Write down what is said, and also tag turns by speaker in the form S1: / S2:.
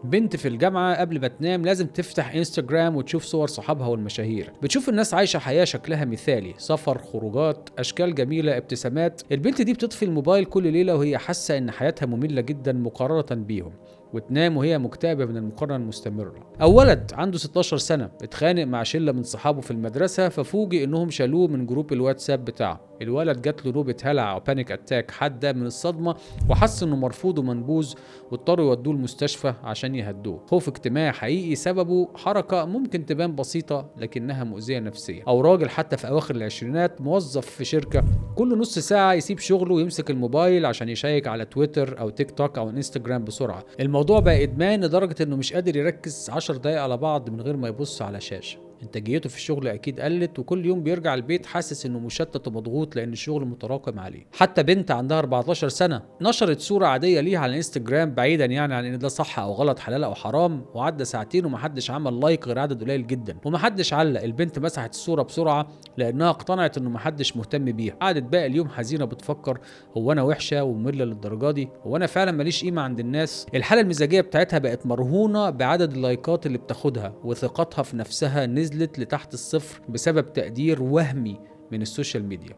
S1: بنت في الجامعة قبل ما تنام لازم تفتح انستجرام وتشوف صور صحابها والمشاهير، بتشوف الناس عايشة حياة شكلها مثالي، سفر، خروجات، أشكال جميلة، ابتسامات. البنت دي بتطفي الموبايل كل ليلة وهي حاسة إن حياتها مملة جدا مقارنة بيهم، وتنام وهي مكتئبة من المقارنة المستمرة. أو ولد عنده 16 سنة اتخانق مع شلة من صحابه في المدرسة، ففوجئ إنهم شالوه من group الواتساب بتاعه. الولد جات له نوبة هلع أو panic attack حادة من الصدمة، وحس إنه مرفوض ومنبوذ، واضطروا يودوه المستشفى عشان يهدوه. خوف اجتماعي حقيقي سببه حركة ممكن تبان بسيطة لكنها مؤذية نفسيا. أو راجل حتى في أواخر العشرينات، موظف في شركة، كل نص ساعة يسيب شغله ويمسك الموبايل عشان يشيك على تويتر أو تيك توك أو انستجرام بسرعة. الموضوع بقى إدمان لدرجة إنه مش قادر يركز 10 دقايق على بعض من غير ما يبص على شاشة. انتاجيته في الشغل اكيد قلت، وكل يوم بيرجع البيت حاسس انه مشتت ومضغوط لان الشغل متراكم عليه. حتى بنت عندها 14 سنة نشرت صوره عادية ليها على الانستجرام، بعيدا يعني عن ان ده صح او غلط، حلال او حرام، وعدى ساعتين ومحدش عمل like غير عدد قليل جدا ومحدش علق. البنت مسحت الصورة بسرعة لانها اقتنعت انه محدش مهتم بيها. قعدت باقي اليوم حزينه، بتفكر: هو انا وحشة وممله للدرجة دي؟ هو انا فعلا ماليش قيمة عند الناس؟ الحالة المزاجية بتاعتها بقت مرهونه بعدد اللايكات اللي بتاخدها، وثقتها في نفسها نزلت لتحت الصفر بسبب تقدير وهمي من ال social media.